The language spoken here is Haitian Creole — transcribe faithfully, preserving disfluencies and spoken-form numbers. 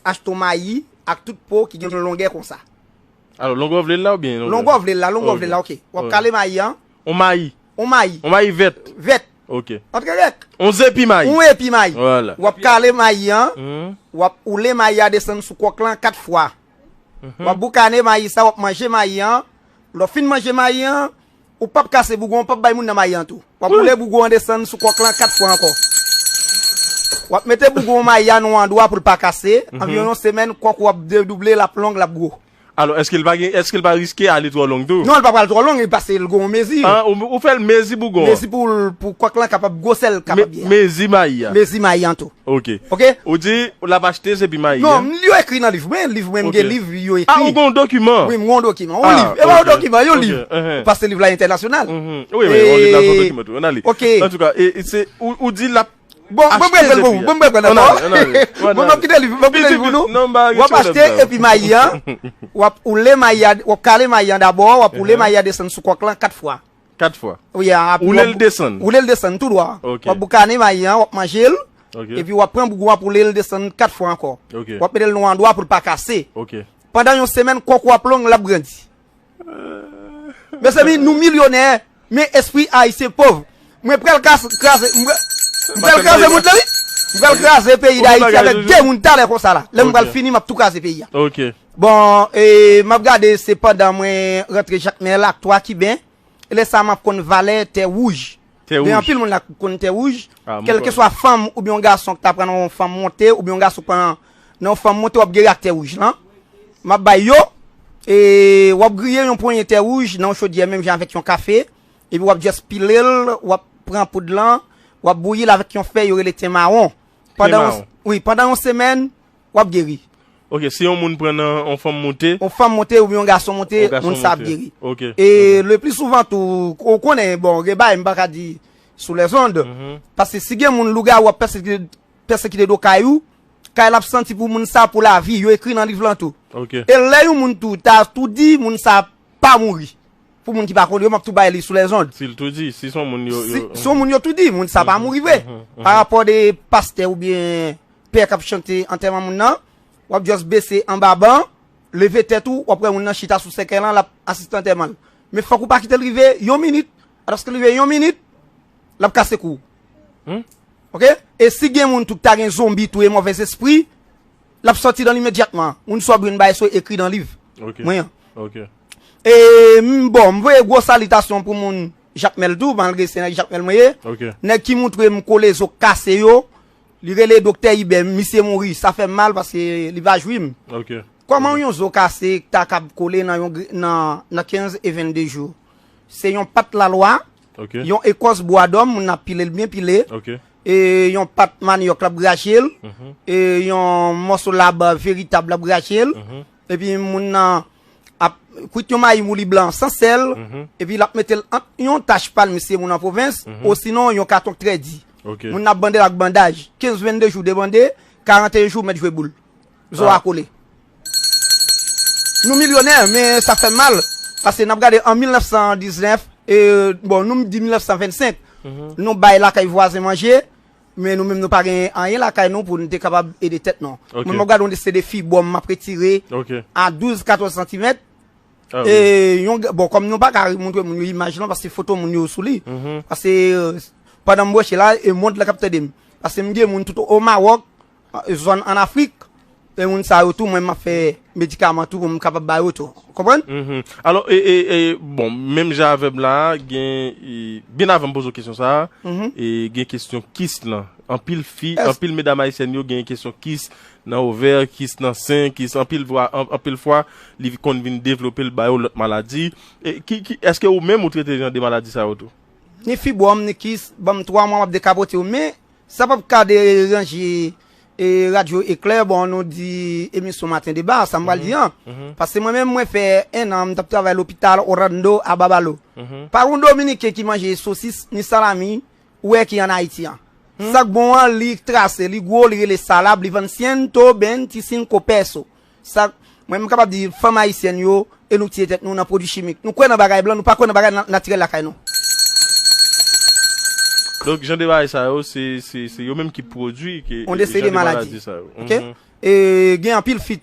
Achte yon mayi ak tout po ki gen yon longè konsa. Alò, longè w vle l la oubyen longè? Longè w vle l la, longè w vle l la, ok. W ap kale mayi an. On mayi. On mayi. On mayi vèt. Vèt. Ok. Antre rèk. On zepi mayi. On epi mayi. Vwala. W ap kale mayi an. W ap woule mayi a desann sou kòk lan kat fwa. W ap boukane mayi sa, w ap manje mayi an. Lè w fin manje mayi an, ou p ap kase bougon, ou p ap bay moun nan mayi an tou. W ap woule bougon an desann sou kòk lan kat fwa ankò. W ap mete bougon mayi a nan yon andwa pou l pa kase. Anviwon yon semèn, kòk ou ap dedouble, l ap long, l ap gwo. Alò, èske l pa gen, èske l pa riske ale twò long tou? Non, l pa pral twò long, e paske l gen yon mezi. Ah, ou, ou fè l mezi bougon an? Mezi pou l, pou kòk lan kapab gwosè l kapab ye a. Mezi mayi a. Mezi mayi an tou. Ok. Ok? Ou di, l ap achte, se pi mayi, non, yo ekri nan liv mwen, liv mwen, m gen liv, yo ekri. Ah, ou gen yon dokiman? Wi, m gen yon dokiman. Yon liv. E pa yon dokiman, yon liv. Paske liv la entènasyonal. Wi, wi, yon liv la, se yon dokiman tou. Ann ale. Ok. Antouka, e, e se, ou, ou di l ap Bon, mwen mwen pran pou ou, mwen mwen pran dakò. Mwen mwen kite liv, mwen kite liv pou nou. W ap achte epi mayi an, w ap woule mayi a, w ap kale mayi an dabò, w ap woule mayi a desann sou kòk lan kat fwa. Kat fwa. Wi, a, woule l desann. Woule l desann tou dwa. Ok. W ap boukane mayi an, w ap manje l. Ok. Epi w ap pran bougon, w ap woule l desann kat fwa ankò. Ok. W ap mete l nan yon andwa pou l pa kase. Ok. Pandan yon semèn, kòk ou ap long, l ap grandi. Mezanmi, nou milyonè, men espri ayisyen pòv. Mwen pral kas-, kraze, mwen pral, mwen pral kraze mond lan, wi. Mwen pral kraze peyi Dayiti avèk de moun talè konsa la. Lè mwen pral fini, m ap tou kraze peyi a. Ok. Bon, e, m ap gade se pandan mwen rantre Jakmèl ak twa Kiben. E lè sa a, m ap konn valè tè wouj. Tè wouj. Gen anpil moun la k konn tè wouj. Kèlkeswa fanm oubyen yon gason ki ta pran nan yon fanm monte, oubyen yon gason pran nan yon fanm monte, w ap geri ak tè wouj lan. M ap bay yo, e w ap griye yon ponyen tè wouj nan yon chodyè menm jan avèk yon kafe, epi w ap just pile l, w ap pran poud lan, w ap bouyi l avèk yon fè yo rele ten mawon. Pandan yon, wi, pandan yon semèn, w ap geri. Ok, si yon moun pran nan yon fanm monte. Yon fanm monte oubyen yon gason monte, moun sa ap geri. Ok. E le pli souvan tou, ou konnen, bon, gen bagay m pa ka di sou lèzond, paske si gen moun lougawou ap pèsekite, pèsekite do kay ou, kay la ap santi pou moun sa pou lavi, yo ekri nan liv lan tou. Ok. E lè yon moun tou ta tou di, moun sa pa mouri. Pou moun ki pa konn yo, m ap tou bay li sou lèzond. Si l tou di, si se yon moun yo, si, yo, si yon moun yo tou di, moun sa pa mouri vre. Pa rapò de pastè oubyen pè k ap chante antèman moun nan, w ap just bese anba ban, leve tèt ou, w ap wè moun nan chita sou sèkèy lan, l ap asiste antèman l. Men fòk ou pa kite l rive yon minit. Alòske l rive yon minit, l ap kase kou w. Ok? E si gen moun tou ki ta gen zonbi tou e mòvèzespri, l ap sòti dan l imedyatman. Moun sa w ap jwenn bagay sa yo ekri nan liv mwen an. Ok. E m, bon, m voye gwo salitasyon pou moun Jakmèl tou, malgre se nèg Jakmèl mwen ye. Ok. Nèg ki moutre m kolezo k kase yo, li rele Doktè Ibè, misye mouri, sa fè m mal paske li pa jwi m. Ok. Kòman yon zo kase ta kab kole nan yon gri-, nan, nan kenz e vennde jou? Se yon pat lalwa, ok, yon ekòs bwadòm, moun nan ap pile l byen pile, ok, e yon pat manyòk l ap graje l, mhm, e yon mòso lab veritab l ap graje l, mhm, epi moun nan ap kwit yon mayi mouli blan san sèl, mhm, epi l ap mete l ant yon tach pa l, misye moun an pwovens, mhm, osinon yon katon k trè di. Ok. Moun nan ap bande l ak bandaj. Kenz, vennde jou debande, karanteyen jou mèt jwe boul. Zo a kole. Nou milyonè, men sa fè m mal. Paske n ap gade an mil nèf san diznèf, e, bon, nou m di mil nèf san vennsenk, mhm, nou bay lakay vwazen manje, men nou menm nou pa gen anyen lakay nou pou n te kapab ede tèt nou. Ok. Mwen m ap gade yon de se de fibwòm m ap retire, ok, a douz, katòz santimèt. Ah, e wi. Yon, bon, kòm nou pa ka montre moun yo imaj lan, paske foto moun yo sou li. Mhm. Paske, e, pandan m branche la, e mond lan k ap tande m. Paske m gen moun tout o Mawòk, zòn ann Afrik, e moun sa yo tou, mwen m ap fè medikaman tou pou m kapab ba yo tou. Konprann? Mhm. Alò, e, e, e, bon, menm jan avè m la, gen, e, byen avan m poze w kesyon sa a, mhm, e gen kesyon kis lan. Anpil fi, anpil medam ayisyèn yo gen kesyon kis nan ovè, kis nan sen, kis anpil vwa, an-, anpil fwa, li konn vin devlope l ba yo lòt maladi. E ki, ki, èske ou menm ou trete jan de maladi sa yo tou? Ni fibwòm, ni kis, ban m twa mwa, m ap dekapote w. Men, sa p ap ka deranje, e, Radyo Eklè, bon, nou di emisyon Maten Deba, sa m pral di an. Mhm. Paske mwen menm, mwen fè en an, m t ap travay lopital Orlando a Babalo. Mhm. Pa yon Dominiken ki manje sosis, ni salami, ou wè ki ann Ayiti an. Hmm. Sa k bon an, li trase, li gwo, li rele salab, li vann ciento veinticinco peso. Sa, mwen, m kapab di, fanm ayisyèn yo, e nou tiye tèt nou nan pwodui chimik. Nou kwè nan bagay blan, nou pa kwè nan bagay na-, natirèl lakay nou. Donk, jan de bagay sa yo, se, se, se yo menm ki pwodui ke, on de seri de maladi sa yo. Ok? Mhm. E gen anpil fi tou.